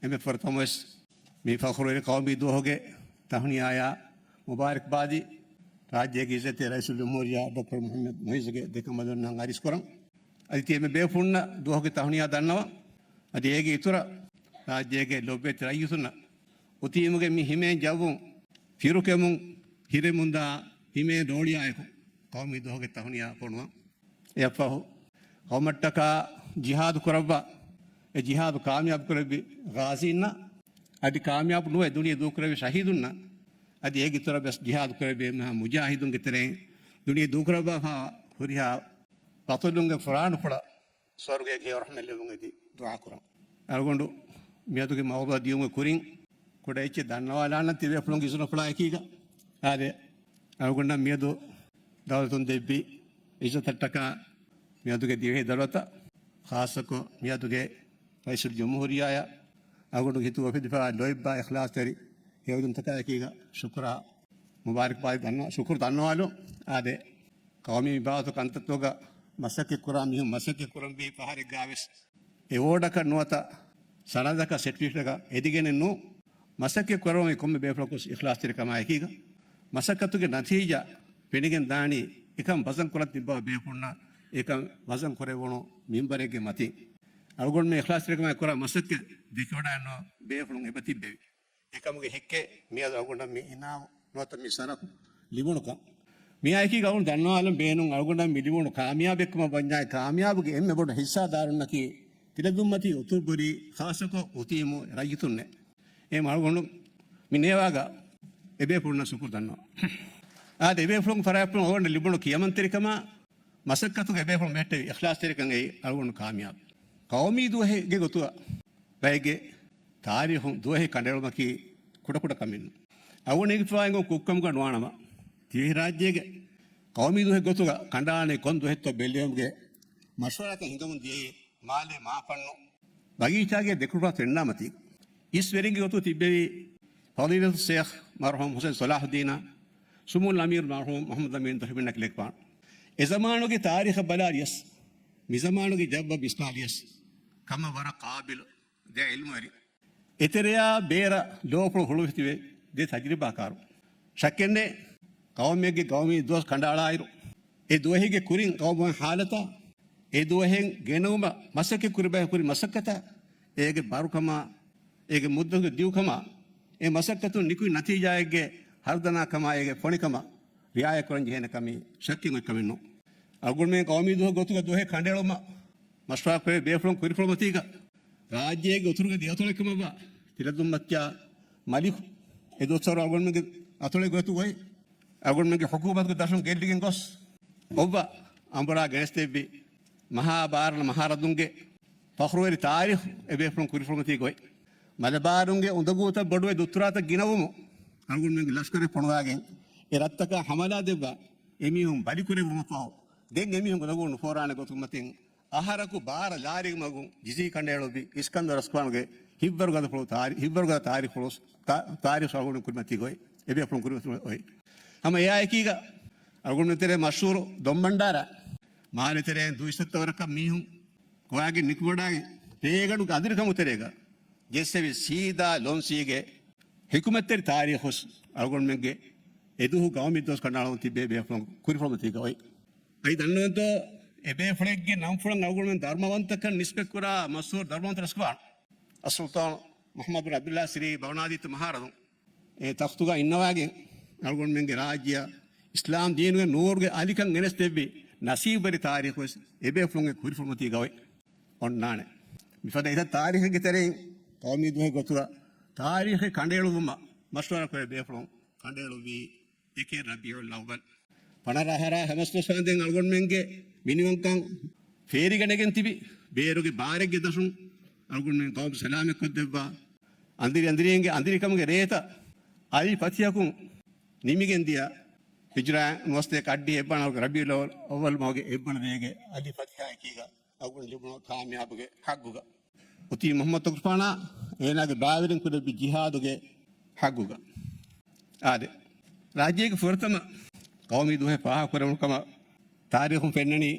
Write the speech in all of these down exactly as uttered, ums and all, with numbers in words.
އެންމެ ފުރަތަމަވެސް މި ފަޚުރުވެރި ޤައުމީ ދުވަހުގެ ތަހުނިޔާޔާ މުބާރަކްބާދީ ރާއްޖޭގެ އިއްޒަތްތެރި ރައީސުލްޖުމްހޫރިއްޔާ ޑޮކްޓަރ މުޙައްމަދު މުޢިއްޒުގެ ދެކަނބަލުންނަށް އަރިސްކުރަން. އަދި ތިޔަ މި ބޭފުޅުންނަށް ދުވަހުގެ ތަހުނިޔާ ދަންނަވަން. އަދި އޭގެ އިތުރަށް ރާއްޖޭގެ ލޮބުވެތި ރައްޔިތުންނަށް އުތީމުގެ މި ހިމޭން ޖައްވުން ފިރުކެމުން ހިރެމުންދާ ހިމޭން ރޯޅިއާއެކު ޤައުމީ ދުވަހުގެ ތަހުނިޔާ ފޮނުވަން. އެއަށްފަހު، ޤައުމަށްޓަކާ ޖިހާދު ކުރައްވާ، އެ ޖިހާދު ކާމިޔާބު ކުރެއްވި ޣާޒީންނަށް، އަދި ކާމިޔާބު ނުވެ ދުނިޔެ ދޫކުރެއްވި ޝަހީދުންނަށް، އަދި އޭގެ އިތުރަށް ވެސް ޖިހާދު ކުރެއްވި އެންމެހާ މުޖާހިދުންގެ ތެރެއިން ދުނިޔެ ދޫކުރައްވާފަ ހުރިހާ ބަޠަލުންގެ ފުރާނަފުޅަށް ސުވަރުގޭގެ ހެޔޮ ރަޙްމަތް ލެއްވުން އެދި ދުޢާ ކުރަން. އަޅުގަނޑު މިއަދުގެ މައުޟޫޢަށް ދިޔުމުގެ ކުރިން ކުޑަ އެއްޗެއް ދަންނަވާލާނަން ތިބޭފުޅުންގެ އިޒުނަފުޅާ އެކީގަ. އާދެ، އަޅުގަނޑަށް މިއަދު ދައުލަތުން ދެއްވި އިއްޒަތަށްޓަކާ މިއަދުގެ ދިވެހި ދައުލަތަށް، ޚާއްޞަކޮށް މިއަދުގެ ރައީސުލްޖުމްހޫރިއްޔާއަށް އަޅުގަނޑުގެ ހިތުގަ އުފެދިފައިވާ ލޯތްބާ އިޚްލާޞްތެރި ހެޔޮއިލުންތަކާ އެކީގަ ޝުކުރާ މުބާރަކްބާދި ދަންނަ-، ޝުކުރު ދަންނަވާލުން. އާދެ، ޤައުމީ މި ބާވަތު ކަންތައްތަކުގަ މަސައްކަތް ކުރާ މީހުން މަސައްކަތް ކުރަންވީ ފަހަރެއްގަ ވެސް އެވޯޑަކަށް ނުވަތަ ސަނަދަކަށް ސެޓްފިކެޓަކަށް އެދިގެނެއް ނޫން. މަސައްކަތް ކުރަންވީ ކޮންމެ ބޭފުޅަކުވެސް އިޚްލާޞްތެރިކަމާ އެކީގަ. މަސައްކަތުގެ ނަތީޖާ ފެނިގެން ދާނީ އެކަން ވަޒަން ކުރަން ތިއްބާ ބޭފުޅުންނަށް އެކަން ވަޒަން ކުރެވުނު މިންބަރެއްގެ މަތިން. އަޅުގަނޑުމެން އިޚްލާޞްތެރިކަމާ ކުރާ މަސައްކަތް ދެކެވަޑައިނު ބޭފުޅުން އެބަ ތިއްބެވި. އެކަމުގެ ހެއްކެއް މިއަދު އަޅުގަނޑަށް މި އިނާމު ނުވަތަ މި ސަރަފު ލިބުނުކަން. މިއާއެކީގަ އަޅުގަނޑު ދަންނަވާލަން ބޭނުން، އަޅުގަނޑަށް މި ލިބުނު ކާމިޔާބެއްކަމަށް ވަންޏާ ކާމިޔާބުގެ އެންމެ ބޮޑު ހިއްސާދާރުންނަކީ ތިލަދުންމަތީ އުތުރުބޮރީ، ޚާއްޞަކޮށް އުތީމު ރައްޔިތުންނޭ. އެހެން އަޅުގަނޑު މި ނޭވާގަ އެބޭފުޅުންނަށް ޝުކުރު ދަންނަވަން. އާދެ، އެބޭފުޅުން ފަރާތްޕުޅުން އަޅުގަނޑަށް ލިބުނު ކިޔަމަންތެރިކަމާ، މަސައްކަތުގެ ބޭފުޅުން ބެހެއްޓެވި އިޚްލާޞްތެރިކަން އެއީ އަޅުގަނޑު ކާމިޔާބު. ޤައުމީ ދުވަހެއްގެ ގޮތުގަ ބައެއްގެ ތާރީޚުން ދުވަހެއް ކަނޑައެޅުމަކީ ކުޑަކުޑަ ކަމެއް ނޫން. އަޅުގަނޑު އެނގިފައި އޮތް ކުށްކަމުގަ ނުވާނަމަ، ދިވެހިރާއްޖޭގެ ޤައުމީ ދުވަހެއް ގޮތުގަ ކަނޑައަޅާނީ ކޮން ދުވަހެއްތޯ ބެއްލެވުމުގެ މަޝްވަރާތައް ހިނގަމުން ދިޔައީ މާލޭ މާފަންނު ބަގީޗާގެ ދެކުޅުފަތު ފެންނާ މަތީގަ. އިސް ވެރިންގެ ގޮތުގަ ތިއްބެވި ފަޟީލަތު ޝޭޚް މަރްޙޫމް ޙުސައިން ޞަލާޙުއްދީނާ ސުމޫލް އަމީރު މަރްޙޫމް މުޙައްމަދު އަމީން ދޮށިބިންނަކީ ލެކިފާނު. އެ ޒަމާނުގެ ތާރީޚަށް ބަލާލިޔަސް، މި ޒަމާނުގެ ޖައްވަށް ވިސްނާލިޔަސް، ކަމަށް ވަރަށް ޤާބިލު ދެ ޢިލްމުވެރި. އެތެރެޔާ ބޭރަށް ލޯފުޅު ހުޅުވިތިބެ ދެ ތަޖްރިބާކާރު. ޝައްކެއްނެތް، ޤައުމެއްގެ ޤައުމީ ދުވަސް ކަނޑައަޅާއިރު، އެ ދުވަހެއްގެ ކުރިން ޤައުމުގެ ޙާލަތާ، އެ ދުވަހެއް ގެނައުމަށް މަސައްކަތް ކުރި ބަޔަކު ކުރި މަސައްކަތާ، އޭގެ ބަރުކަމާ، އޭގެ މުއްދަތުގެ ދިގުކަމާ، އެ މަސައްކަތުން ނިކުތް ނަތީޖާއެއްގެ ހަރުދަނާކަމާ، އޭގެ ފޮނިކަމާ، ރިޢާޔަތް ކުރަން ޖެހޭނެ ކަމީ ޝައްކެއް އޮތް ކަމެއް ނޫން. އަޅުގަނޑުމެން ޤައުމީ ދުވަހެއް ގޮތުގަ ދުވަހެއް ކަނޑައެޅުމަށް މަޝްވަރާ ކުރެވޭ ބޭފުޅުން ކުރިފުޅު މަތީގަ، ރާއްޖޭގެ އުތުރުގެ ދެއަތޮޅެއްކަމަށްވާ ތިލަދުންމައްޗާ މަލިކު އެ ދުވަސްވަރު އަޅުގަނޑުމެންގެ އަތޮޅެއް ގޮތު އޮތް. އަޅުގަނޑުމެންގެ ޙުކޫމަތުގެ ދަށުން ގެއްލިގެން ގޮސް، އޮއްވަ އަނބުރާ ގެނެސްދެއްވި މަހާ ބާރަލަ މަހާރަދުންގެ ފަޚުރުވެރި ތާރީޚު އެބޭފުޅުން ކުރިފުޅުމަތީގަ އޮތް. މަލަބާރުންގެ އުނދަގޫތައް ބޮޑުވެ ދުއްތުރާތައް ގިނަވުމު އަޅުގަނޑުމެންގެ ލަޝްކަރެއް ފޮނުވާގެން އެ ރަށްތަކާ ހަމަލާ ދެއްވާ އެމީހުން ބަލިކުރެއްވުމަށްފަހު، ދެން އެމީހުން އުނދަގޫ ނުފޯރާނެ ގޮތުގެ މަތިން އަހަރަކު ބާރަ ލާރިގެ މަގުން ޖިޒީ ކަނޑައެޅުއްވި އިސްކަންދަރު އަސްކަންގެ ހިތްވަރުގަދަފުޅު ތާރި-، ހިތްވަރުގަދަ ތާރީޚު ތާ-، ތާރީޚު އަޅުގަނޑު ކުރިމަތީގަ އޮތް. އެބޭފުޅުން ކުރިމަތީގަ އޮތް. ހަމަ އެއާއެކީގަ އަޅުގަނޑު ތެރޭ މަޝްހޫރު ދޮންބަންޑާރަ މާލެ ތެރޭން ދުއިސައްތަ ވަރަކަށް މީހުން ގޮވާގެން ނިކުމެވަޑައިގެން ރޭގަނޑުގެ އަނދިރިކަމުގެ ތެރޭގަ ޖެއްސެވި ސީދާ ލޮންސީގެ ޙިކުމަތްތެރި ތާރީޚު އަޅުގަނޑުމެންގެ އެދުވަހު ޤައުމީ ދުވަސް ކަނޑައަޅަން ތިއްބެވި ބޭފުޅުން ކުރިފުޅުމަތީގަ އޮތް. އަދި ދަންނަވަންތޯ، އެބޭފުޅެއްގެ ނަންފުޅަށް އަޅުގަނޑުމެން ދަރުމަވަންތަކަން ނިސްބަތްކުރާ މަޝްހޫރު ދަރުމަވަންތަ ރަސްކުފާނު އައްސުލްޠާނު މުޙައްމަދު ބިން ޢަބްދުﷲ ސިރީ ބަޣްދާދީ މަހާރަދުން އެ ތަޚްތުގަ އިންނަވާގެން އަޅުގަނޑުމެންގެ ރާއްޖެއަށް އިސްލާމް ދީނުގެ ނޫރުގެ އަލިކަން ގެނެސްދެއްވި ނަސީބުވެރި ތާރީޚުވެސް އެބޭފުޅުންގެ ކުރިފުޅުމަތީގަ އޮތް އޮންނާނެ. މިފަދަ އެތައް ތާރީޚެއްގެ ތެރެއިން ޤައުމީ ދުވަހެއް ގޮތުގަ ތާރީޚެއް ކަނޑައެޅުއްވުމަށް މަޝްވަރާ ކުރެވޭ ބޭފުޅުން ކަނޑައެޅުއްވީ އެކެއް ރަބީޢުލް އައްވަލް. ފަނަރަ އަހަރާ ހަމަސްދޮޅަސް ވަންދެން އަޅުގަނޑުމެންގެ މިނިވަންކަން ފޭރިގަނެގެން ތިބި ބޭރުގެ ބާރެއްގެ ދަށުން އަޅުގަނޑުމެން ޤައުމު ސަލާމަތްކޮށްދެއްވާ އަނދިރި އަނދިރިއެންގެ އަނދިރިކަމުގެ ރޭތައް އަލި ފަތިހަކުން ނިމިގެން ދިޔަ ހިޖުރާ ނުވަސަތޭކަ އައްޑިހަ އެއްވަނަ ރަބީޢުލް އައްވަލް މަހުގެ އެއްވަނަ ދޭގެ އަލި ފަތިހާއެކީގަ އަޅުގަނޑު ލިބުނު ކާމިޔާބުގެ ޙައްގުގަ އޮތީ މުޙައްމަދު ތަކުފާނާ އޭނާގެ ބާވެރިން ކުރެއްވި ޖިހާދުގެ ޙައްގުގަ. އާދެ، ރާއްޖޭގެ ފުރަތަމަ ޤައުމީ ދުވަހެއް ފާހަގަކުރެވުނު ކަމަށް ތާރީޚުން ފެންނަނީ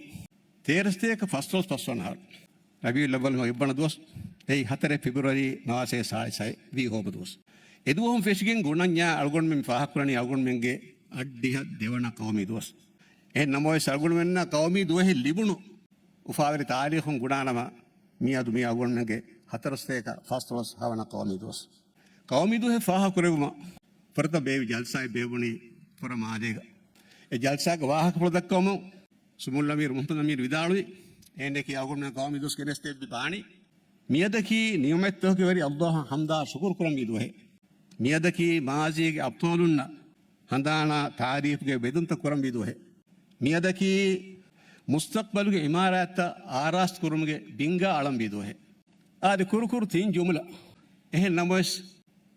ތޭރަ ސަތޭކަ ފަސްދޮޅަސް ފަސްވަނަ އަހަރު ރަބީޢުލް އައްވަލް މަހު އެއްވަނަ ދުވަސް ދެއި ހަތަރެއް ފެބްރުއަރީ ނަވާސޭ ސާޅީސް ހައެއް ވީ ހޯބަ ދުވަސް. އެ ދުވަހުން ފެށިގެން ގުނަންޏާ އަޅުގަނޑުމެން ފާހަގަކުރަނީ އަޅުގަނޑުމެންގެ އަށްޑިހަ ދެވަނަ ޤައުމީ ދުވަސް. އެހެން ނަމަވެސް އަޅުގަނޑުމެންނަށް ޤައުމީ ދުވަހެއް ލިބުނު އުފާވެރި ތާރީޚުން ގުނާނަމަ، މިއަދު މި އަޅުގަނޑުމެންގެ ހަތަރުސަތޭކަ ފަންސަވީސް ހަވަނަ ޤައުމީ ދުވަސް. ޤައުމީ ދުވަހެއް ފާހަގަކުރެއްވުމަށް ފުރަތަމަ ބޭއްވި ޖަލްސާއެއް ބޭއްވުނީ ފުރަ މާލޭގަ. އެ ޖަލްސާގެ ވާހަކަފުޅު ދައްކަވަމުން ސުމުއްލަމީރު މުޙައްމަދު އަމީރު ވިދާޅުވި، އެހެންނެކީ އަޅުގަނޑުމެން ޤައުމީ ދުވަސް ގެނެސްދެއްވި ބާނީ، މިއަދަކީ ނިޢުމަތްތަކުގެ ވެރި އައްލާހަށް ޙަމްދާ ޝުކުރު ކުރަންވީ ދުވަހެއް. މިއަދަކީ މާޒީގެ އަބްޠާލުންނަށް ހަނދާނާ ތާރީފުގެ ބެދުންތައް ކުރަންވީ ދުވަހެއް. މިއަދަކީ މުސްތަޤްބަލުގެ އިމާރާތްތައް އާރާސްތު ކުރުމުގެ ބިންގާ އަޅަންވީ ދުވަހެއް. އާދެ، ކުރު ކުރު ތިން ޖުމްލަ. އެހެން ނަމަވެސް،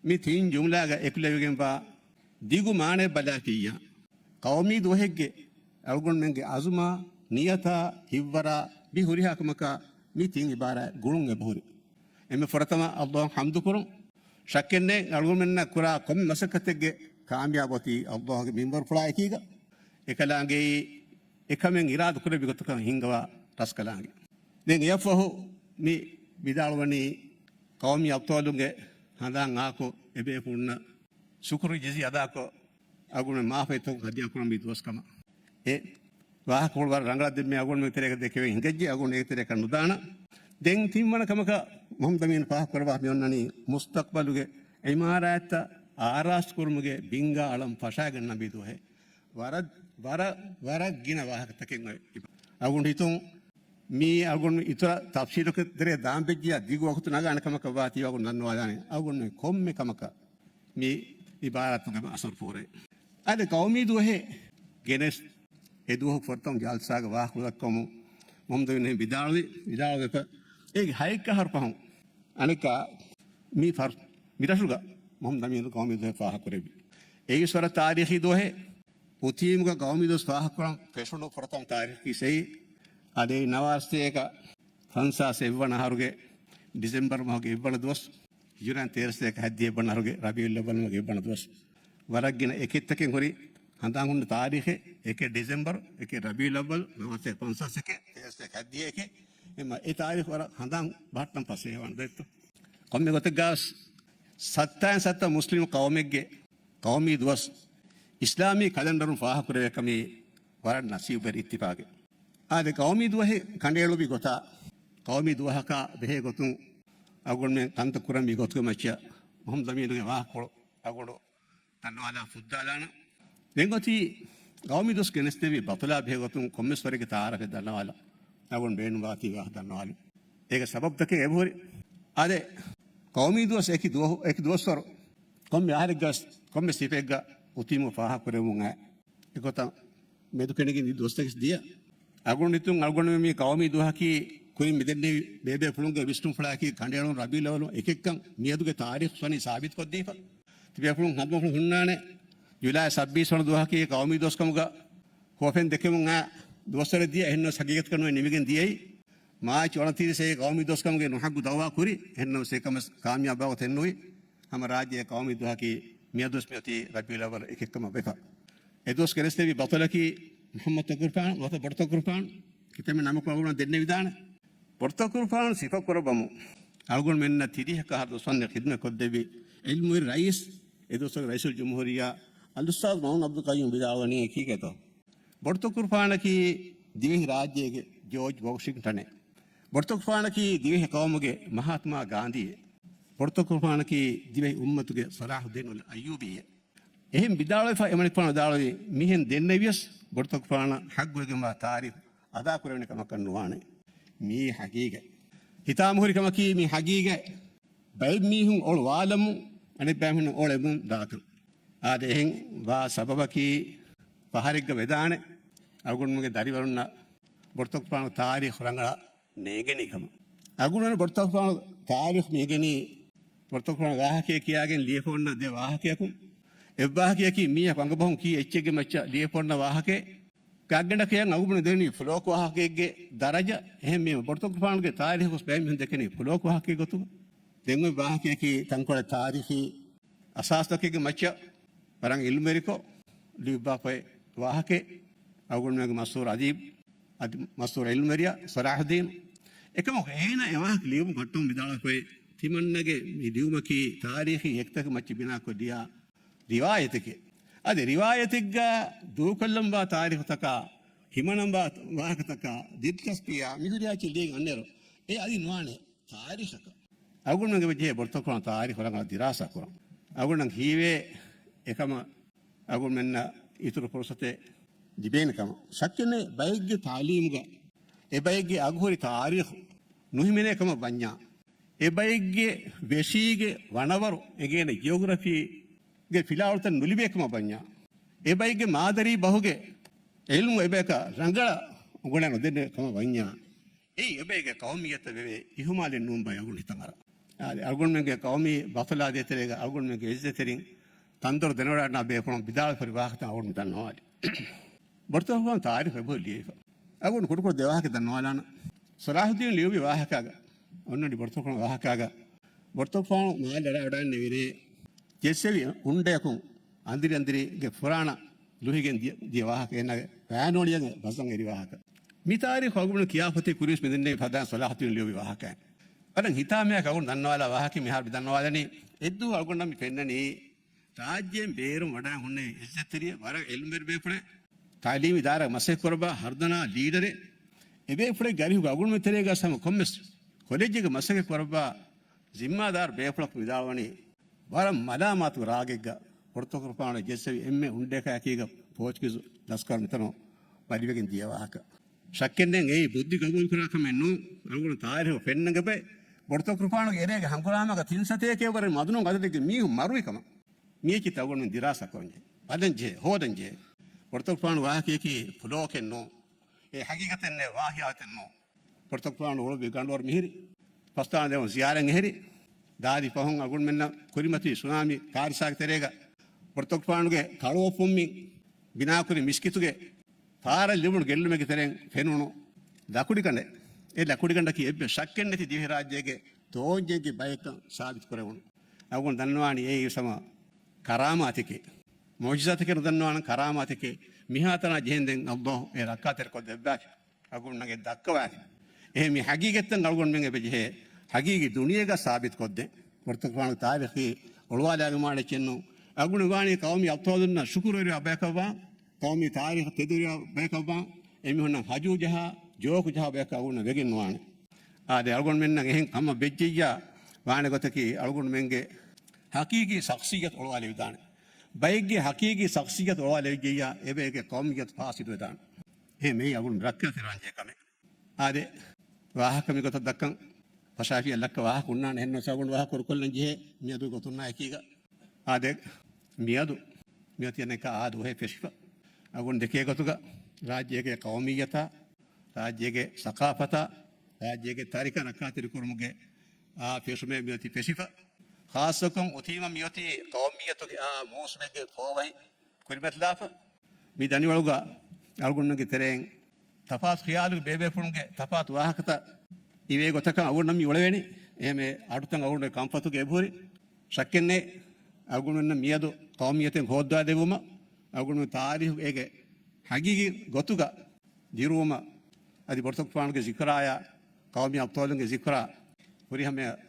މި ތިން ޖުމްލާގަ އެކުލެވިގެންވާ ދިގު މާނައެއް ބަލާތިއްޔާ، ޤައުމީ ދުވަހެއްގެ އަޅުގަނޑުމެންގެ އަޒުމާ، ނިޔަތާ، ހިތްވަރާ މި ހުރިހާ ކަމަކާ މި ތިން އިބާރާތް ގުޅުން އެބަހުރި. އެންމެ ފުރަތަމަ އައްލާހަށް ޙަމްދުކުރުން. ޝައްކެއްނެތް، އަޅުގަނޑުމެންނަށް ކުރާ ކޮންމެ މަސައްކަތެއްގެ ކާމިޔާބު އޮތީ އައްލާހުގެ މިންވަރުފުޅާ އެކީގަ. އެކަލާނގެއީ އެކަމެއް އިރާދަކުރެއްވި ގޮތަކަށް ހިންގަވާ ރަސްކަލާނގެ. ދެން އެއަށްފަހު މި ވިދާޅުވަނީ ޤައުމީ އަބްޠާލުންގެ ހަނދާން އާކޮށް އެބޭފުޅުންނަށް ޝުކުރު ޖެޒީ އަދާކޮށް، އަޅުގަނޑުމެން މާފަތްތަކުން ހަދިޔާ ކުރަންވީ ދުވަސް ކަމަށް. އެ ވާހަކަފުޅު ވަރަށް ރަނގަޅަށް ދެންމެ އަޅުގަނޑުމެން ތެރޭގަ ދެކެވެން ހިނގައްޖެ، އަޅުގަނޑު އޭގެ ތެރޭކަށް ނުދާނަން. ދެން ތިންވަނަ ކަމަކަށް މުޙައްމަދު އަމީން ފާހަގަކުރައްވާ މި އޮންނަނީ މުސްތަޤްބަލުގެ އިމާރާތްތައް އާރާސްތު ކުރުމުގެ ބިންގާ އަޅަން ފަށާގަންނަންވީ ދުވަހެއް. ވަރަށް، ވަރަށް، ވަރަށް ގިނަ ވާހަކަތަކެއް އޮތް. އަޅުގަނޑު ހިތުން މީ އަޅުގަނޑު އިތުރަށް ތަފްސީލުގެ ތެރޭ ދާން ބެއްޖިޔާ ދިގު ވަގުތު ނަގާނެ ކަމަކަށް ވާތީ އަޅުގަނޑު ދަންނަވާލާނެ. އަޅުގަނޑު ކޮންމެ ކަމަކަށް މި އިބާރާތުގެ އަސަރު ފޯރޭ. އަދި ޤައުމީ ދުވަހެއް ގެނެސް، އެ ދުވަހު ފުރަތަމަ ޖަލްސާގެ ވާހަކަ ދައްކަމުން މުޙައްމަދު އަމީން ވިދާޅުވި، ވިދާޅުވެފަ، އޭގެ ހައެއް އަހަރު ފަހުން އަނެއްކާ މި ފަރު-، މި ރަށުގަ މުޙައްމަދު އަމީނު ޤައުމީ ދުވަހެއް ފާހަގަކުރެއްވި. އެއީ ވަރަށް ތާރީޚީ ދުވަހެއް. އުތީމުގަ ޤައުމީ ދުވަސް ފާހަގަކުރަން ފެށުނު ފުރަތަމަ ތާރީޚަކީ ސައި އަދެއް ނަވާރަ ސަތޭކަ ފަންސާސް އެއްވަނަ އަހަރުގެ ޑިސެމްބަރު މަހުގެ އެއްވަނަ ދުވަސް، ހިޖުރައިން ތޭރަ ސަތޭކަ ހަތްދިހަ އެއްވަނަ އަހަރުގެ ރަބީޢުލް އައްވަލް މަހުގެ އެއްވަނަ ދުވަސް. ވަރަށް ގިނަ އެކެއްތަކެއް ހުރި ހަނދާން ހުންނަ ތާރީޚެއް، އެކެއް ޑިސެމްބަރު، އެކެއް ރަބީޢުލް އައްވަލް، ނަވާރަ ސަތޭކަ ފަންސާސް އެކެއް، ތޭރަ ސަތޭކަ ހަތްދިހަ އެކެއް. އެމަ އެ ތާރީޚު ވަރަށް ހަނދާން ބަހައްޓަން ފަސޭހަވާނެ ދެއްތޯ. ކޮންމެ ގޮތެއްގަސް ސައްތައިން ސައްތަ މުސްލިމް ޤައުމެއްގެ ޤައުމީ ދުވަސް އިސްލާމީ ކަލަންޑަރުން ފާހަގަކުރެވޭ ކަމީ ވަރަށް ނަސީބުވެރި އިއްތިފާގެއް. އާދެ، ޤައުމީ ދުވަހެއް ކަނޑައެޅުއްވި ގޮތާ، ޤައުމީ ދުވަހަކާ ބެހޭ ގޮތުން އަޅުގަނޑުމެން ކަންތައް ކުރަންވީ ގޮތުގެ މައްޗަށް މުޙައްމަދު އަމީނުގެ ވާހަކަފުޅު އަޅުގަނޑު ދަންނަވާލާ ފުއްދާލާނަން. ދެން އޮތީ ޤައުމީ ދުވަސް ގެނެސްދެވި ބަތުލާ ބެހޭ ގޮތުން ކޮންމެސް ވަރެއްގެ ތަޢާރަފެއް ދަންނަވާލަން. އަޅުގަނޑު ބޭނުންވާތީ ވާހަކަ ދަންނަވާލަން. އޭގެ ސަބަބުތަކެއް އެބަހުރި. އާދެ، ޤައުމީ ދުވަސް އެކި ދުވަހު، އެކި ދުވަސްވަރު ކޮންމެ އަހަރެއްގަ ކޮންމެ ސިފައެއްގަ އުތީމު ފާހަގަކުރެވުމުން އައި. އެގޮތަށް މެދުކެނޑިގެން ދި ދުވަސްތަކެސް ދިޔަ. އަޅުގަނޑު ހިތުން އަޅުގަނޑުމެން މި ޤައުމީ ދުވަހަކީ ކުރިން މިދެންނެވި ބޭބޭފުޅުންގެ ވިސްނުންފުޅާއެކީ ކަނޑައެޅުން ރަބީޢުލް އައްވަލު އެކެއްކަން މިއަދުގެ ތާރީޚު ވަނީ ސާބިތުކޮށްދީފަ. ތިބޭފުޅުން ހަނދުމަފުޅު ހުންނާނެ. ޖުލައި ސައްބީސް ވަނަ ދުވަހަކީ ޤައުމީ ދުވަސް ކަމުގަ ހުވަފެން ދެކެމުން އައި ދުވަސްވަރެއް ދިޔަ، އެހެންނަމަވެސް ހަގީގަތަކަށް ނުވެ ނިމިގެން ދިޔައީ. މާޗް އޮނަތިރީސް އެ ޤައުމީ ދުވަސް ކަމުގެ ނުހައްގު ދައުވާ ކުރި، އެހެންނަމަވެސް އެކަމަށް ކާމިޔާބުވާ ގޮތެއް ނުވި. ހަމަ ރާއްޖޭގެ ޤައުމީ ދުވަހަކީ މިއަދުވެސް މިއޮތީ ރަބީޢުލް އައްވަލް އެކެއްކަމަށް ވެފަ. އެ ދުވަސް ގެނެސްދެވި ބަތުލަކީ މުޙައްމަދު ތަކުރުފާނު، ބޮޑުތަކުރުފާނު ކިތަންމެ ނަމަކުން އަޅުގަނޑު ދެންނެވިދާނެ. ބޮޑުތަކުރުފާނު ސިފަކުރައްވަމު، އަޅުގަނޑުމެންނަށް ތިރީހަކަށް އަހަރު ދުވަސްވަންދެން ޚިދުމަތް ކޮށްދެއްވި ޢިލްމުވެރި ރައީސް، އެ ދުވަސްވަރުގެ ރައީސުލް ޖުމްހޫރިއްޔާ އަލްއުސްތާޛު މައުމޫނު ޢަބްދުލް ޤައްޔޫމް ވިދާޅުވަނީ އެކީގަތޯ. ބޮޑުތަކުރުފާނަކީ ދިވެހި ރާއްޖޭގެ ޖޯޖް ވޮޝިންޓަނެއް. ބޮޑުތަކުރުފާނަކީ ދިވެހި ޤައުމުގެ މަހާތްމާ ގާންދީއެއް. ބޮޑުތަކުރުފާނަކީ ދިވެހި އުއްމަތުގެ ޞަލާޙުއްދީނުލް އައްޔޫބީއެއް. އެހެން ވިދާޅުވެފަ އެމަނިކުފާނު ވިދާޅުވީ، މިހެން ދެންނެވިޔަސް ބޮޑުތަކުރުފާނަށް ޙައްޤުވެގެންވާ ތާރީޚު އަދާކުރެވޭނެ ކަމަކަށް ނުވާނެ. މީ ޙަޤީޤަތް. ހިތާމަހުރި ކަމަކީ މީ ޙަޤީޤަތް. ބައެއް މީހުން އޮޅު ވާލަމުން، އަނެއް ބައެއް މީހުން އޮޅެމުން ދާކަން. އާދެ، އެހެން ވާ ސަބަބަކީ ފަހަރެއްގަ ވެދާނެ އަޅުގަނޑުމެންގެ ދަރިވަރުންނަށް ބޮޑުތަކުރުފާނު ތާރީޚު ރަނގަޅަށް ނޭނގެނީ ކަމަށް. އަޅުގަނޑުމެން ބޮޑުތަކުރުފާނު ތާރީޚު މި ނޭނގެނީ ބޮޑުތަކުރުފާނު ވާހަކައެއް ކިޔާގެން ލިޔެފަ އޮންނަ ދެ ވާހަކަޔަކުން. އެއްވާހަކަޔަކީ މީހަކު އަނގަބަހުން ކީ އެއްޗެއްގެ މައްޗަށް ލިޔެފަ އޮންނަ ވާހަކައެއް. ގާތްގަނޑަކަށް އަޅުގަނޑު ދެނީ ފުލޯކު ވާހަކައެއްގެ ދަރަޖަ. އެހެންވީމަ ބޮޑުތަކުރުފާނުގެ ތާރީޚު ބައެއް މީހުން ދެކެނީ ފުލޯކު ވާހަކައެއް ގޮތުގަ. ދެން އޮތް ވާހަކަޔަކީ ތަންކޮޅެއް ތާރީޚީ އަސާސްތަކެއްގެ މައްޗަށް ވަރަށް އިލްމުވެރިކޮށް ލިޔުއްވާފައި ވާހަކައެއް. އަޅުގަނޑުމެންގެ މަޝްހޫރު އަދީބު، އަދި މަޝްހޫރު އިލްމުވެރިޔާ ޞަލާޙުއްދީން. އެކަމަކު އޭނާ އެ ވާހަކަ ލިޔުމުގެ މައްޓަމުން ވިދާޅުވި ތިމަންނަގެ މި ލިޔުމަކީ ތާރީޚީ އެކްތަކެއް މައްޗަށް ބިނާކޮށް ލިޔާ ރިވާޔަތެކޭ. އަދި ރިވާޔަތެއްގަ ދޫކޮށްލަންވާ ތާރީޚުތަކާ، ހިމަނަންވާ ވާހަކަތަކާ، ދިލްޗަސްޕީއާ މިހުރިހާ އެއްޗެއް ލިޔަން އަންނައިރު އެ އަދި ނުވާނެ ތާރީޚަކަށް. އަޅުގަނޑުމެންގެ އެބަޖެހޭ ބޮޑުތަކުރާން ތާރީޚު ރަނގަޅަށް ދިރާސާ ކުރަން. އަޅުގަނޑަށް ހީވޭ އެކަމަށް އަޅުގަނޑުމެންނަށް އިތުރު ފުރުސަތެއް ލިބޭނެ ކަމަށް. ޝައްކެއް ނެތް، ބައެއްގެ ތާލީމުގަ އެ ބައެއްގެ އަގުހުރި ތާރީޚު ނުހިމެނޭ ކަމަށް ވަންޏާ، އެ ބައެއްގެ ވެށީގެ ވަނަވަރު އެނގޭނެ ޖިއޮގްރަފީގެ ފިލާވަޅުތައް ނުލިބޭ ކަމަށް ވަންޏާ، އެ ބައެއްގެ މާދަރީ ބަހުގެ އިލްމު އެބަޔަކަށް ރަނގަޅަށް އުނގަންނަ ނުދެންނެ ކަމަށް ވަންޏާ، އެއީ އެބައެއްގެ ޤައުމިއްޔަތަށް ވެވޭ އިހުމާލެއް ނޫން ބައެއް އަޅުގަނޑު ހިތަށް އަރާ. އާދެ، އަޅުގަނޑުމެންގެ ޤައުމީ ބަފަލާ ދޭތެރޭގަ އަޅުގަނޑުމެންގެ އިއްޒަތްތެރިން ތަންދޮރު ދެނެވަޑައިގަންނަ ބޭފުޅުން ވިދާޅުކުރި ވާހަކަތައް އަޅުގަނޑު ދަންނަވާލި. ބޮޑުތަކުރާން ތާރީޚު އެބަހުރި ލިޔެފަ. އަޅުގަނޑު ކުޑަކުޑަ ދެ ވާހަކަ ދަންނަވާލާނަ. ޞަލާޙުއްދީން ލިޔުއްވި ވާހަކާގަ، އޮންނަނި ބޮޑުތަކުރާން ވާހަކާގަ، ބޮޑުތަކުރާން މާލެ އަޑާންނެވިރޭ ޖެއްސެވި އުނޑަޔަކުން އަނދިރި އަނދިރިގެ ފުރާނަ ލުހިގެން ދިޔަ، ދިޔަ ވާހަކަ އޭނާގެ ވަޔާން އޮޅިއަށް ބަސްއަށް އެރި ވާހަކަ. މި ތާރީޚު އަޅުގަނޑު ކިޔާފަތި ކުރިންވެސް މިދެންނެވި ފަދައިން ޞަލާޙުއްދީން ލިޔުއްވި ވާހަކައެއް. ވަރަށް ހިތާމަޔާ އަޅުގަނޑު ދަންނަވާލާ ވާހަކަ މިހާރު މި ދަންނަވާލަނީ. އެއްދުވަހު އަޅުގަނޑަށް މި ފެންނަނީ ރާއްޖޭން ބޭރުން ވަޑައި ހުންނެވި އިއްޒަތްތެރިއެއް، ވަރަށް އިލްމުވެރި ބޭފުޅެއް، ތަޢުލީމީ އިދާރާގެ މަސައްކަތް ކުރައްވާ ހަރުދަނާ ލީޑަރެއް، އެބޭފުޅެއްގެ އަރިހުގަ އަޅުގަނޑުމެން ތެރޭގަ ހަމަ ކޮންމެސް ކޮލެޖެއްގެ މަސައްކަތް ކުރައްވާ ޒިންމާދާރު ބޭފުޅަކު ވިދާޅުވަނީ، ވަރަށް މަލާމާތު ރާގެއްގަ ބޮޑުތަކުރުފާނު ޖެއްސެވި އެންމެ އުނޑަޔަކާއެކީގަ ޕޯޗުގީޒު ލަސްކަރު މިތަނުން ބަލިވެގެން ދިޔަ ވާހަކަ. ޝައްކެއް ނެތް އެއީ ބުއްދި ގަބޫލުކުރާ ކަމެއް ނޫން. އަޅުގަނޑު ތާރީޚު ފެންނަން އެބައި ބޮޑުތަކުރުފާނުގެ އެރޭގެ ހަނގުރާމަގަ ތިން ސަތޭކައެއް ވަރަށް މަދުނު އަދަދެއްގެ މީހުން މަރުވި ކަމަށް. މިއެއްޗިތައް އަޅުގަނޑު ދިރާސާ ކުރަންޖެހޭ، ބަލަންޖެހޭ، ހޯދަންޖެހޭ. ބޮޑުތަކުރުފާނު ވާހަކަޔަކީ ފުލޯކެއް ނޫން. އެ ހަގީގަތެއް ނެތް، ވާހިޔާތެއް ނޫން. ބޮޑުތަކުރުފާނު އުޅުއްވި ގަނޑުވަރު މިހިރި، ފަސްދާން ދެވުން ޒިޔާރަތް އެހެރި، ދާދި ފަހުން އަޅުގަނޑުމެންނަށް ކުރިމަތިވި ސުނާމީ ކާރިސާގެ ތެރޭގަ ބޮޑުތަކުރުފާނުގެ ކަޅުއޮށްފުންމިން ބިނާކުރި މިސްކިތުގެ ފާރަށް ލިބުނު ގެއްލުމެއްގެ ތެރެއިން ފެނުނު ލަކުޑިގަނޑެއް. އެ ލަކުޑިގަނޑަކީ އެއްވެސް ޝައްކެއް ނެތި ދިވެހިރާއްޖޭގެ ދޯންޏެއްގެ ބައެއްކަން ސާބިތު ކުރެވުނު. އަޅުގަނޑު ދަންނަވާނީ އެއީ ހަމަ ކަރާމާތެކޭ. މުޢުޖިޒާތެކޭ ނުދަންނަވާނަން، ކަރާމާތެކޭ. މިހާތަނާ ޖެހެންދެން އައްލާހު އެ ރައްކާތެރިކޮށްދެއްވާފި. އަޅުގަނޑުމެންނަށް ދައްކަވާފި. އެހެން މި ހަގީގަތްތައް އަޅުގަނޑުމެން އެބަޖެހޭ ހަގީގީ ދުނިޔޭގަ ސާބިތުކޮށްދޭ. ބޮޑުތަކުރުފާނުގެ ތާރީޚީ އޮޅުވާލާގެ މާނައެއްޗެއްނު. އަޅުގަނޑު ވާނީ ޤައުމީ އަބްޠާލުންނަށް ޝުކުރުވެރިވާ ބަޔަކަށްވާން، ޤައުމީ ތާރީޚަށް ތެދުވެރިވާ ބަޔަކަށްވާން، އެމީހުންނަށް ހަޖޫ ޖަހާ، ޖޯކު ޖަހާ ބަޔަކަށް އަޅުގަނޑު ވެގެން ނުވާނެ. އާދެ، އަޅުގަނޑުމެންނަށް އެހެން ކަމަށް ވެއްޖެއްޔާ ވާނެ ގޮތަކީ، އަޅުގަނޑުމެންގެ ހަޤީޤީ ޝަޚްޞިއްޔަތު އޮޅުވާލެވިދާނެ. ބައެއްގެ ހަޤީޤީ ޝަޚްޞިއްޔަތު އޮޅުވާލެވިއްޖެއްޔާ، އެބައެއްގެ ޤައުމިއްޔަތު ފާސިދުވެދާނެ. އެހެން މެއީ އަޅުގަނޑު ރައްކާތެރިވާންޖެހޭ ކަމެއް. އާދެ، ވާހަކަ މި ގޮތަށް ދައްކަން ފަށާފިޔަށް ލައްކަ ވާހަކަ ހުންނާނެ. އެހެންނަމަވެސް އަޅުގަނޑު ވާހަކަ ކުރުކޮށްލަން ޖެހޭ މިއަދު ގޮތުންނާ އެކީގަ. އާދެ، މިއަދު މިއޮތީ އަނެއްކާ އާ ދުވަހެއް ފެށިފަ. އަޅުގަނޑު ދެކޭ ގޮތުގަ ރާއްޖޭގެ ޤައުމިއްޔަތާ، ރާއްޖޭގެ ސަޤާފަތާ، ރާއްޖޭގެ ތާރީޚާ ރައްކާތެރިކުރުމުގެ އާ ފެށުމެއް މިއޮތީ ފެށިފަ. ޚާއްޞަކޮށް އުތީމަ މިއޮތީ ޤައުމިއްޔަތުގެ އާ މޫސުމެއްގެ ފޯވަހި ކުރިމަތިލާފަ. މި ދަނިވަޅުގަ އަޅުގަނޑުމެންގެ ތެރެއިން ތަފާތު ޚިޔާލުގެ ބޭބޭފުޅުންގެ ތަފާތު ވާހަކަތައް އިވޭ ގޮތަކަށް އަޅުގަނޑަށް މި އުޅެވޭނީ. އެހެން އަޑުތައް އަޅުގަނޑުގެ ކަންފަތުގަ އެބަހުރި. ޝައްކެއް ނެތް، އަޅުގަނޑުމެންނަށް މިއަދު ޤައުމިއްޔަތެއް ހޯއްދަވާ ދެއްވުމަށް، އަޅުގަނޑުމެން ތާރީޚު އޭގެ ހަގީގީ ގޮތުގަ ދިރުވުމަށް، އަދި ބޮޑުތަކުރުފާނުގެ ޒިކުރާޔާ، ޤައުމީ އަބްޠާލުންގެ ޒިކުރާ ހުރިހަމަޔަށް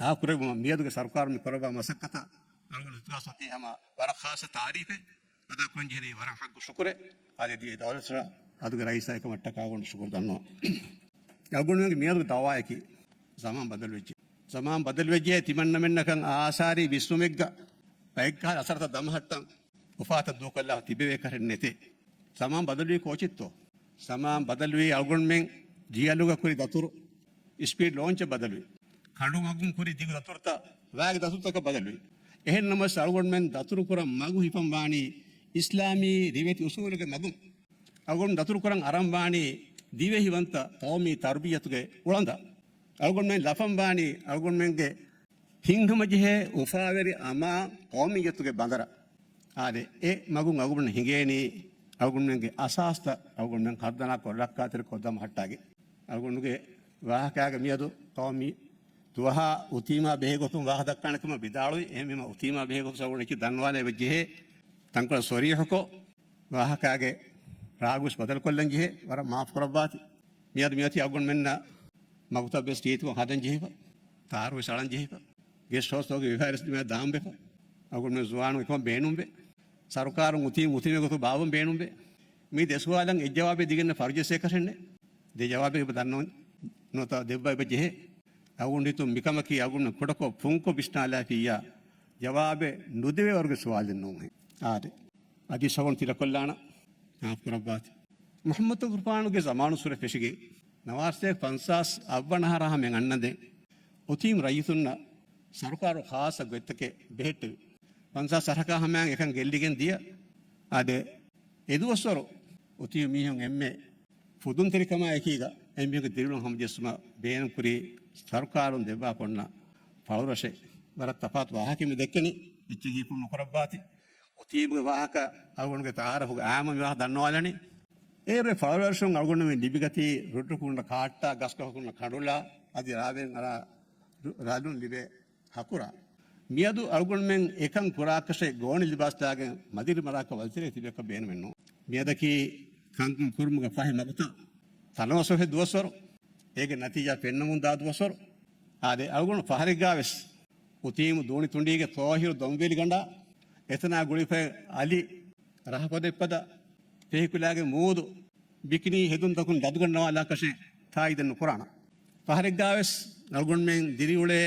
އާކުރެއްވުމަށް މިއަދުގެ ސަރުކާރުން މި ކުރައްވާ މަސައްކަތަށް އަޅުގަނޑު އިޚްލާޞް އޮތީ ހަމަ ވަރަށް ޚާއްޞަ ތާރީފެއް އަދާކުރަން ޖެހެނީ ވަރަށް ޙައްޤު ޝުކުރެއް. އަދި ދިވެހި ދައުލަތަށް އަދުގެ ރައީސާ އެކަމަށްޓަކާ އަޅުގަނޑު ޝުކުރު ދަންނަވަން. އަޅުގަނޑުމެންގެ މިއަދު ދައުވާއަކީ ޒަމާން ބަދަލުވެއްޖެ. ޒަމާން ބަދަލުވެއްޖެ، ތިމަންނަމެންނަކަށް އާސާރީ ވިސްނުމެއްގަ ބައެއްކަހަލަ އަސަރުތައް ދަމަހައްޓަން އުފާތައް ދޫކޮށްލާ ތިބެވޭ ކަށެއް ނެތޭ. ޒަމާން ބަދަލުވީ ކޯޗެއްތޯ؟ ޒަމާން ބަދަލުވީ އަޅުގަނޑުމެން ޖީއެލްއުގަ ކުރި ދަތުރު ސްޕީޑް ލޯންޗެއް ބަދަލުވި. ކަނޑު މަގުން ކުރި ދިގު ދަތުރުތައް ވާގި ދަތުރުތަކަށް ބަދަލުވި. އެހެންނަމަވެސް އަޅުގަނޑުމެން ދަތުރު ކުރަން މަގު ހިފަން ވާނީ އިސްލާމީ ރިވެތި އުސޫލުގެ މަގުން. އަޅުގަނޑު ދަތުރު ކުރަން އަރަން ވާނީ ދިވެހިވަންތަ ޤައުމީ ތަރުބިއްޔަތުގެ އުޅަނދަށް. އަޅުގަނޑުމެން ލަފަން ވާނީ އަޅުގަނޑުމެންގެ ހިތްހަމަޖެހޭ އުފާވެރި އަމާ ޤައުމިއްޔަތުގެ ބަނދަރަށް. އާދެ، އެ މަގުން އަޅުގަނޑު ހިނގޭނީ އަޅުގަނޑުމެންގެ އަސާސްތައް އަޅުގަނޑުމެން ހަރުދަނާ ކޮށް ރައްކާތެރި ކޮށްދަމަ ހައްޓާގެ. އަޅުގަނޑުގެ ވާހަކާގެ މިއަދު ޤައުމީ ދުވަހާ އުތީމާ ބެހޭ ގޮތުން ވާހަކަ ދައްކާނެ ކަމަށް ވިދާޅުވި. އެހެންވީމަ އުތީމާ ބެހޭ ގޮތުން އަޅުގަނޑު އެކި ދަންނަވާލައި ވެއްޖެހޭ. ތަންކޮޅެއް ސޮރީޙުކޮށް، ވާހަކާގެ ރާގުވެސް ބަދަލުކޮށްލަން ޖެހޭ. ވަރަށް މާފު ކުރައްވާތި. މިއަދު މިއޮތީ އަޅުގަނޑުމެންނަށް މަގުތައް ވެސް ރީތިކޮށް ހަދަން ޖެހިފަ، ތާރު ވެސް އަޅަން ޖެހިފަ، ގެސްޓް ހައުސްތަކުގެ ވިހާރިސް ދިމާ ދާން ބެފަ. އަޅުގަނޑުމެން ޒުވާނުން އެކަމަށް ބޭނުންވޭ. ސަރުކާރުން އުތީ މުތީމެ ގޮތު ބާވަން ބޭނުންވޭ. މި ދެ ސުވާލަށް އެއް ޖަވާބެއް ދިގެންނެ ފަރުޖެސޭކަށެއްނެ. ދެ ޖަވާބެއް އެބަ ދަންނަވަން ނުވަތަ ދެއްވާ އެބަ ޖެހޭ. އަޅުގަނޑު ހިތުން މިކަމަކީ އަޅުގަނޑު ކުޑަކޮށް ފުންކޮށް ވިސްނާލާފިއްޔާ ޖަވާބެއް ނުދެވޭ ވަރުގެ ސުވާލެއް ނޫންހެން. އާދެ. އަދި ސަވަން ތިލަކޮށްލާނަ. މާފު ކުރައްވާތި. މުޙައްމަދު ކުރުފާނުގެ ޒަމާނުއްސުރެ ފެށިގެން، ނަވާރަ ސަތޭކަ ފަންސާސް އަށްވަނަ އަހަރާ ހަމައަށް އަންނަންދެން، އުތީމް ރައްޔިތުންނަށް ސަރުކާރު ޚާއްޞަ ގޮތްތަކެއް ބެހެއްޓެވި. ފަންސާސް އަހަރަކާ ހަމައަށް އެކަން ގެއްލިގެން ދިޔަ. އާދެ، އެދުވަސްވަރު އުތީމް މީހުން އެންމެ ފުދުންތެރިކަމާ އެކީގަ އެމީހުންގެ ދިރިއުޅުން ހަމަޖެއްސުމަށް ބޭނުންކުރީ ސަރުކާރުން ދެއްވާ ކޮންނަ ފަޅުރަށެއް. ވަރަށް ތަފާތު ވާހަކައެއް މި ދެއްކެނީ، އެއްޗެއް ހީކުރު ނުކުރައްވާތި. އުތީމްގެ ވާހަކަ އަޅުގަނޑުގެ ތައާރަފުގެ އާއްމު މި ވާހަކަ ދަންނަވާލަނީ. އޭރު ފަޅުރަށުން އަޅުގަނޑުމެން ލިބިގަތީ ރުއްޓުކުންނަ ކާއްޓާ، ގަސްކަހަކުންނަ ކަނޑުލާ، އަދި ރާވެން އަރާ ރަ-، ރަލުން ލިބޭ ހަކުރާ. މިއަދު އަޅުގަނޑުމެން އެކަން ކުރާކަށެއް ގޯނި ލިބާސް ދާގެން މަދިރި މަރާކަށް ވަޒީރެއް ތިބެކަށް ބޭނުމެއް ނޫން. މިއަދަކީ ކަންކަން ކުރުމުގެ ފަހި މަގުތައް ތަނަވަސް އޮހެ ދުވަސްވަރު، އޭގެ ނަތީޖާ ފެންނަމުން ދާ ދުވަސްވަރު. އާދެ، އަޅުގަނޑު ފަހަރެއްގާވެސް އުތީމު ދޫނިތުނޑީގެ ތޯހިރު ދޮންވެލިގަނޑާ އެތަނާ ގުޅިފައި އަލި ރަހަފަދަ އެއްފަދަ ފެހިކުލާގެ މޫދު ބިކިނީ ހެދުންތަކުން ލަދުގަންނަވާލާކަށެއް ތާއީދެއް ނުކުރާނަ. ފަހަރެއްގާވެސް އަޅުގަނޑުމެން ދިރިއުޅޭ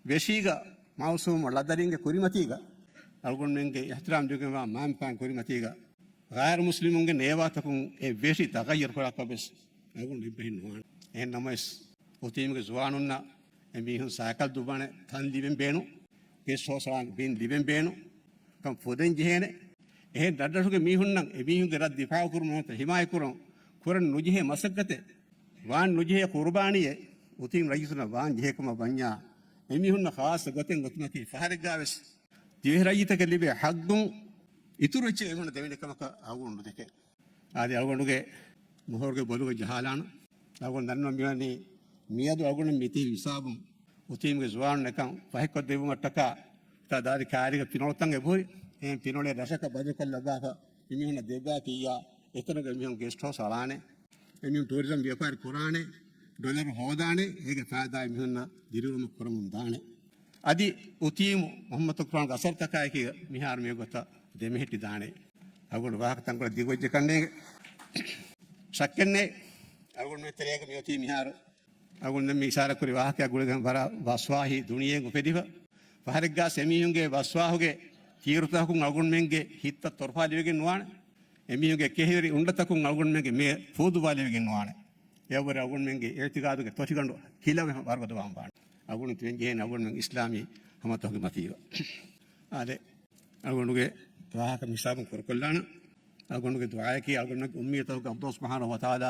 ވެށީގަ މައުސޫމު ޅަދަރިންގެ ކުރިމަތީގަ، އަޅުގަނޑުމެންގެ އިޙްތިރާމް ދިގުގެންވާ މައިންބަފައިން ކުރިމަތީގަ، ޣައިރު މުސްލިމުންގެ ނޭވާތަކުން އެ ވެށި ތަޣައްޔަރު ކުރާކަށް ވެސް އަޅުގަނޑު އެއްބަހެއް ނުވާނެ. އެހެން ނަމަވެސް، އުތީމްގެ ޒުވާނުންނަށް އެމީހުން ސައިކަލް ދުއްވާނެ ތަން ލިބެން ބޭނުން، ގެސްޓް ހައުސް އަޅާން ބިން ލިބެން ބޭނުން ކަން ފުދެން ޖެހޭނެ. އެހެން ރަށްރަށުގެ މީހުންނަށް އެމީހުންގެ ރަށް ދިފާޢު ކުރުމަށް ނުވަތަ ހިމާޔަތް ކުރުން ކުރަން ނުޖެހޭ މަސައްކަތެއް، ވާން ނުޖެހޭ ޤުރުބާނީއެއް އުތީމް ރައްޔިތުންނަށް ވާން ޖެހޭ ކަމަށް ވަންޏާ، އެމީހުންނަށް ޚާއްޞަ ގޮތެއް އޮތުމަކީ ފަހަރެއްގާވެސް ދިވެހިރައްޔިތަކަށް ލިބޭ ޙައްޤުން އިތުރު އެއްޗެއް އެމީހުންނަށް ދެވޭނެ ކަމަކަށް އަޅުގަނޑު ނުދެކޭ. އާދެ، އަޅުގަނޑުގެ މޮހޮރުގެ ބޮލުގަ ޖަހާލާނަ. އަޅުގަނޑު ދަންނަވަން މިވަނީ މިއަދު އަޅުގަނޑު މިތިބި ހިސާބުން އުތީމްގެ ޒުވާނުން އެކަން ފަހިކޮށްދެއްވުމަށްޓަކާ ތާ ދާދި ކާރީގަ ފިނޮޅުތައް އެބަހުރި. އެހެން ފިނޮޅެއް ރަށަކަށް ބަދަލުކޮށްލައްވާފަ އެމީހުންނަށް ދެއްވާތިއްޔާ، އެތަނުގެ މީހުން ގެސްޓް ހައުސް އަޅާނެ، އެމީހުން ޓޫރިޒަމް ވިޔަފާރި ކުރާނެ، ޑޮލަރު ހޯދާނެ، އޭގެ ފައިދާ އެމީހުންނަށް ދިރިއުޅުމަށް ކުރަމުން ދާނެ. އަދި އުތީމު މުޙައްމަދު ކުރާން ގަސަރުތަކާއެކީ މިހާރު މި ގޮތަށް ދެމެހެއްޓި ދާނެ. އަޅުގަނޑު ވާހަކަ ތަންކޮޅެއް ދިގުވެއްޖެ ކަންނޭނގެ. ޝައްކެއްނެތް. އަޅުގަނޑު މި ތެރޭގަ މިއޮތީ މިހާރު އަޅުގަނޑު މި އިޝާރާތް ކުރި ވާހަކައާ ގުޅިގެން ވަރަށް ވަސްވާހީ ދުނިޔެއެއް އުފެދިފަ. ފަހަރެއްގާސް އެމީހުންގެ ވަސްވާހުގެ ތީރުތަކުން އަޅުގަނޑުމެންގެ ހިތްތައް ތޮރުފާލެވިގެން ނުވާނެ. އެމީހުންގެ ކެހިވެރި އުނޑަތަކުން އަޅުގަނޑުމެންގެ މޭ ފޫދުވާލެވިގެން ނުވާނެ. އެއަށްވުރެ އަޅުގަނޑުމެންގެ އިޢުތިޤާދުގެ ތޮށިގަނޑު ކިލަވެ ވަރުގަދަވާން ވާނެ. އަޅުގަނޑު ތިވެންޖެހޭނެ އަޅުގަނޑުމެން އިސްލާމީ ހަމަތަކުގެ މަތީގަ. އާދެ، އަޅުގަނޑުގެ ވާހަކަ މި ހިސާބުން ކުރުކޮށްލާނަ. އަޅުގަނޑުގެ ދުޢާއަކީ އަޅުގަނޑުމެންގެ އުއްމީދުތަކުގެ ﷲ ސުބްޙާނަހޫ ވަތަޢާލާ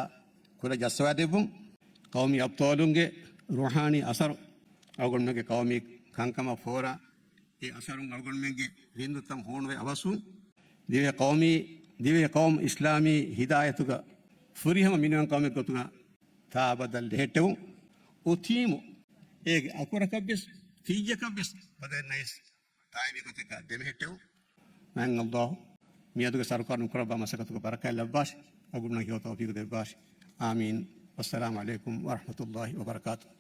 ކުރަ ޖައްސަވާދެއްވުން. ޤައުމީ އަބްޠާލުންގެ ރޫޙާނީ އަސަރު އަޅުގަނޑުމެންގެ ޤައުމީ ކަންކަމަށް ފޯރާ، އެ އަސަރުން އަޅުގަނޑުމެންގެ ރިންދުންތައް ހޫނުވެ އަވަސްވުން. ދިވެހި ޤައުމީ، ދިވެހި ޤައުމު އިސްލާމީ ހިދާޔަތުގަ ފުރިހަމަ މިނިވަންކަމެއް ގޮތުގަ ތާ ބަދަލު ދެހެއްޓެވުން. އުތީމު އޭގެ އަކުރަކަށްވެސް ތިއްޔަކަށްވެސް ބަދަލެއް ނައިސް ދާއިމީ ގޮތެއްގަ ދެމެހެއްޓެވުން. މާތް ﷲ މިއަދުގެ ސަރުކާރުން ކުރައްވާ މަސައްކަތުގެ ބަރަކާތް ލައްވާށި، އަޅުގަނޑުމެންނަށް ހެޔޮ ތައުފީޤު ދެއްވާށި. އާމީން. ވައްސަލާމު ޢަލައިކުމް ވަރަޙްމަތުﷲ ވަބަރަކާތުހު.